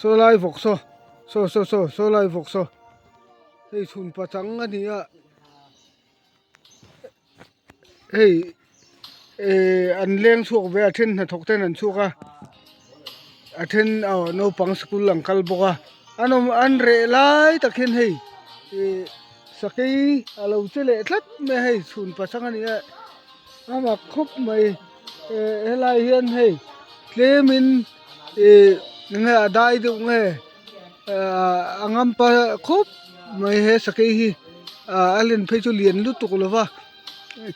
Saw lai vawk saw saw saw saw saw lai vawk saw hei chhun pachang a ni a hei eh an leng chhuak ve a a then hnathawk ten an chhuak a a then aw naupang school an kal bawk a an awm an reh lai tak hian hei ih sakei a lo che leh tlat mai a hei chhun pachang a ni a a mak khawp mai eh helai hian hei tlemin ih enge a dai deuh nge ahh a ngampa khawp mai he sakei hi ah a len phei chu lian lutuk lo va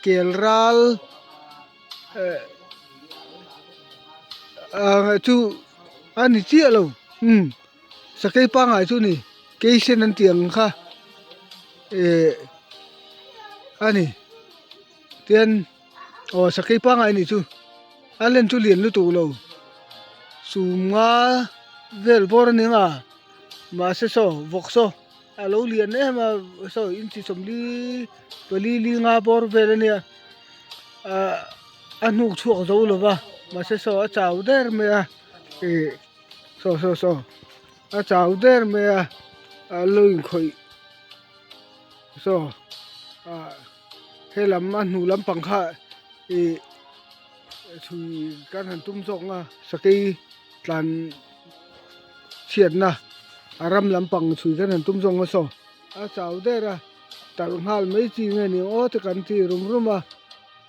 kel ral eh ah chu a ni chiah lo umm sakei pangngai chu a ni keisen an tih ang kha eh a ni tian aw sakei pangngai a nih chu a len chu lian lutuk lo sum nga vel bawr a ni ang a mahse saw vawk saw a lo lian em a saw inchi sawmli pali li nga bawr vel a nia ah a hnuk chhuak zo lo va mahse saw a chau der mai a ih saw saw saw a chau der mai a a lo inkhawih saw ah. Helam a hnu lampang kha ih chhui kan han tum zawk nga sakei tlan chhiatna a ram lampang chhui kan han tum zawk nga saw a chau der a talh nghal mai chi nge ni aw te kan ti rum rum a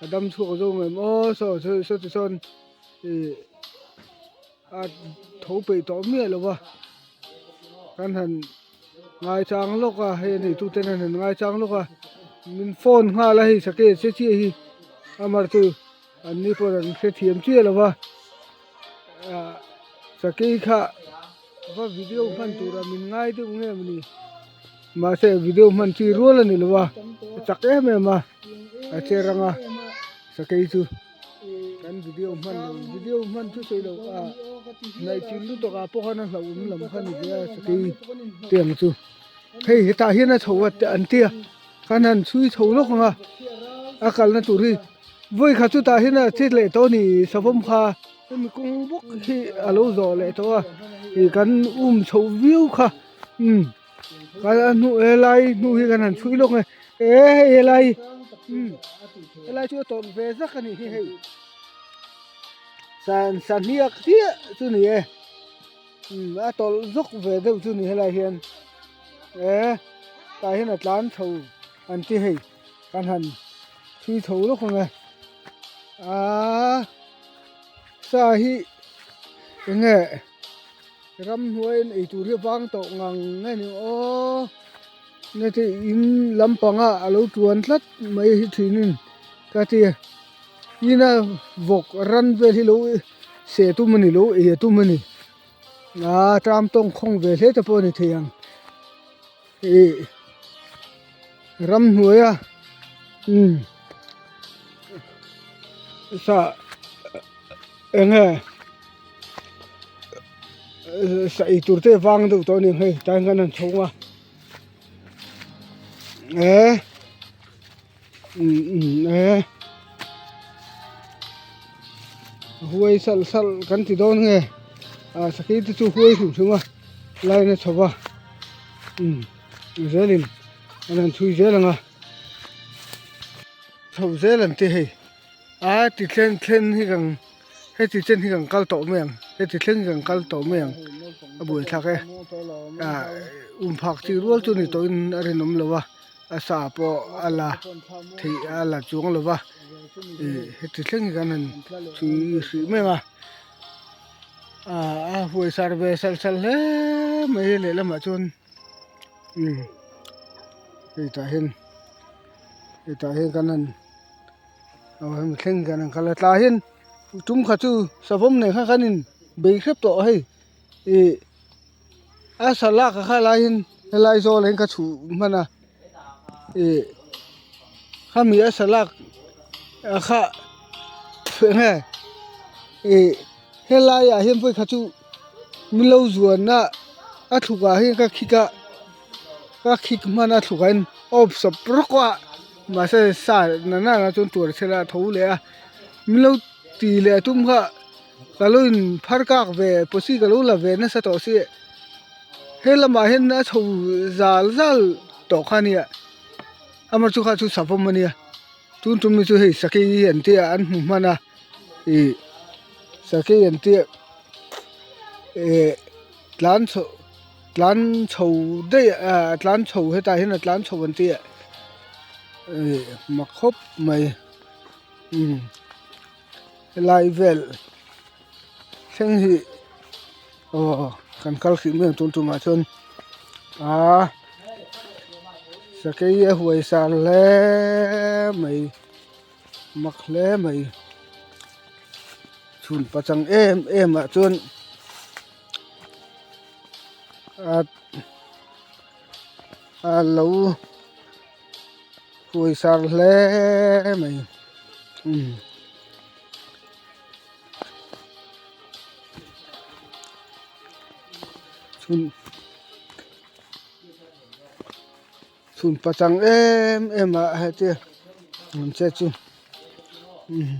a dam chhuak zawk ngem aw saw saw ti sawn ih a tho peih tawh miah lo va kan han. Ngaichang lawk a hei a neitu ten an han ngaichang lawk a min phone nghal a hei sakei a che chiah hi amar chu an ni pawh an hrethiam chiah lo va ah sakei kha va video hman tura min ngai deuh nge maw ni mahse video hman chi rual a ni lo va a chak em em a a che rang a sakei chu. Kan video hman lo video hman chu sawi lo a hnaih chin lutuk ah pawh khan a hlauhawm lam kha ni ve a sakei te ang chu hei hetah hian a chho a an tia khan han chhui chho lawk ang a a kalna tur hi vawi khat chutah hian a che leh tawh a ni savawm kha hemi kawng bawk hi a lo zawh leh tawh a ih kan um chho viau kha umm a hnu helai hnu hi kan han chhui lawk ang e e hei helai umm helai chu a tawrh ve zak a nih hi hei san sahniak chiah chu ni e umm a tawlh zawk ve deuh chu ni helai hian e tah hian a tlan chho an ti hei kan han chhui chho lawk ang e aaa sa hi eng nge. Ramhnuaiin eitur hi a vang tawh ngang nge ni aw nge te in lampanga a lo tuan tlat mai hi thinin ka ti a ina vawk ran vel hi lo seh tum a ni lo ei a tum a ni ah tram tawng khawng ve hle te pawh a ni thei ang ih ramhnuaia umm sa eng nge. Sa ei tur te vang deuh tawh a ni ang hei tlai hian an chho a eh umm eh huai salh salh kan ti dawn nge ah sakei te chu huai hrim hrim a line a chho va umm zelin an han chhui zel ang a chho zel an ti hei a ti thlen thlen hi kang. Heti chen hi kan kal tawh mai ang heti thleng hi kan kal tawh mai ang a buaithlak e ah um phak chi rual chu ni tawhin a rinawm lo va a sa pawh a la theih a la chuang lo va ih heti thleng hi kan han chhui hrih mai ang a ah a huaisar ve sal sal hle mai a lehlamah chuan umm hei tah hian hetah hian kan han. Aw hemi thleng hian an kal a tlai hian tum khat chu savawm nen khan kan in bei hrep tawh hei ih a sa lak a kha lai hian helai zawl ah hian ka chhuh hman a ih khami a sa lak a kha eng nge ih helai ah hian vawi khat chu min lo zuan a a thluk ah hian ka khik a ka khik hman a thluk ah hian a awp sawp rawk a. Mahse sa na na chuan tuar chhel a tho leh a min lo ti leh a tum kha ka lo in phar kak ve pawsi ka lo la ve nasa tawh si. He lamah hian a chho zal zal tawh kha a nia amah chu kha chu savawm a nia tun tum hi chu hei sakei an tia an hmu hman a ih sakei an tia eh tlan chho tlan chho daih ah tlan chho hetah hian a tlan chho an tia ih mak khawp mai umm helai vel thleng hi. Aw kan kal hrih mai ang tun tumah chuan aaa sakei a huai sar hle mai mak hle mai chhun pachang em em ah chuan a a lo huai sar hle mai umm. Chhun chhun pachang em em ah hetia an che chu umm.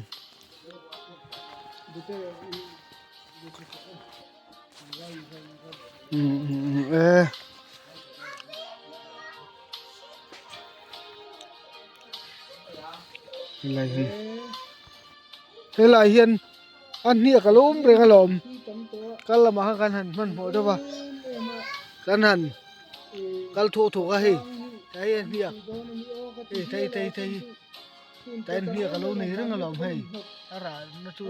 Umm e helai hi helai hian a hniak a lo awm reng alawm kal lamah khan kan han hmanhmawh deuh a kan han kal thuak thuak a hei hei a hniak hei thei thei thei tah hian hniak a lo nei reng alawm hei a rah na chu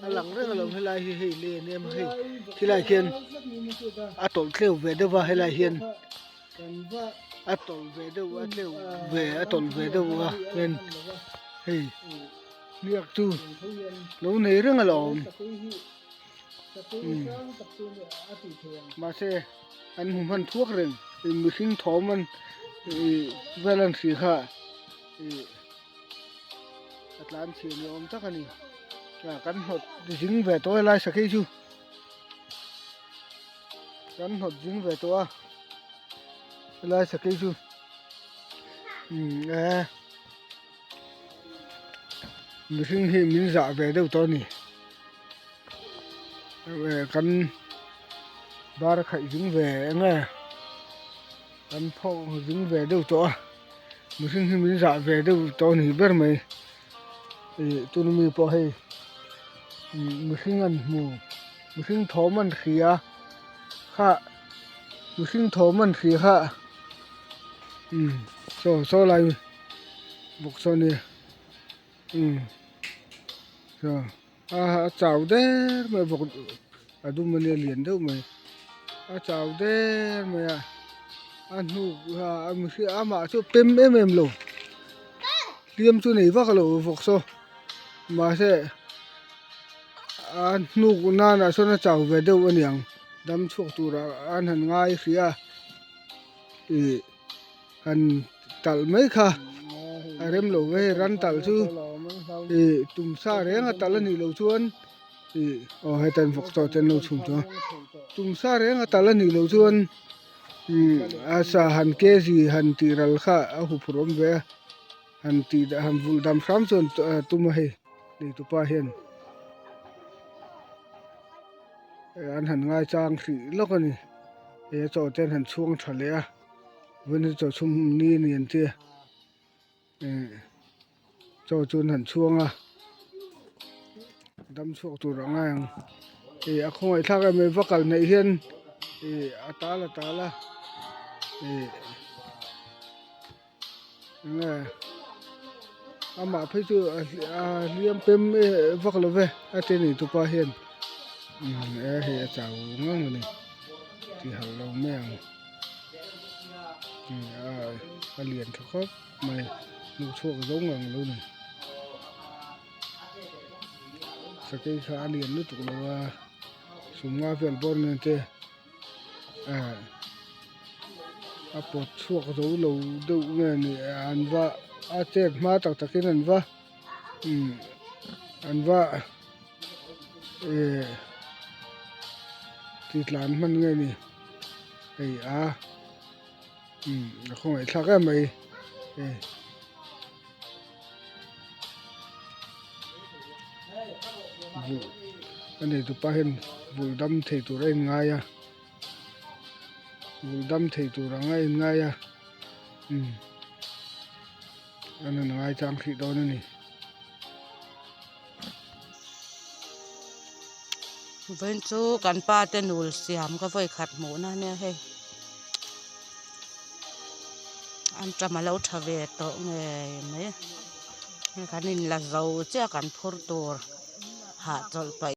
a lang reng alawm helai hi hei len em a hei khilai khian a tawlh tleu ve deuh a helai hian a tawlh ve deuh a tleu ve a tawlh ve deuh a hian hei hniak chu lo nei reng alawm umm mahse an hmu hman thuak reng mihring thawm an ih vel an hri kha ih a tlan chhiah ni awm tak a ni ah kan hnawt zing ve tawh a helai sakei chu kan hnawt zing ve tawh a helai sakei chu umm e. Mihring hi min zah ve deuh tawh a ni kan bar khaih zing ve eng nge kan phawk zing ve deuh tawh a mihring hi min zah ve deuh tawh a ni ber mai ih tuna mi pawh hei mihring an hmu mihring thawm an hria kha mihring thawm an hria kha umm saw saw lai. Bawk saw nia umm saw a a chau der mai bawk a dum ania lian deuh mai a chau der mai a a hnuk a mihring amah chu pem em em lo hliam chu nei vak lo bawk saw mahse a hnuk nanah sawn a chau ve deuh aniang dam chhuak turah an han ngai hrih a ih. Han talh mai kha a rem lo ve ran talh chu ih tum sa reng a talh a nih loh chuan ih aw heta an vawk tawh te an lo chhum tawh a tum sa reng a talh a nih loh chuan ih a sa han kg han tih ral kha a huphurh awm ve a han tih han vulh dam hram chuan tum a hei neitupa hian an han ngaichang hrih lawk a ni he chaw te an han chhuang tha leh a. Vawiin hi chaw chhum ni a ni an tia eh chaw chu an han chhuang a dam chhuak tur a ngai ang ih a khawngaih thlak em mai va kal hnaih hian ih a tal a tal a ih enge amah phei chu a hliam pem vak lo ve a ti a ni tupa hian e hei a chau ngang a ni tih harh lo mai ang. A lian tha khawp mai hmuh chhuak zo ngang lo ni sakei kha a lian lutuk lo a sumnga vel bawr nen te ah a pawt chhuak zo lo deuh nge ni an va a chet hma tak tak in an va umm an va eh ti tlan hman nge ni. Hei a umm a khawngaih thlak em mai hei. Vulh a nei tupa hian vulh dam thei tur a inngai a. Vul dam thei tur ang a inngai a, umm an han ngaichang hrih dawn a ni. Vawiin chu kan pa te nul siam ka vawi khat hmuhna ania hei an ṭam a lo ṭha ve tawh ngei mai kan inla zo chiah kan phur tur hahchawlh paih.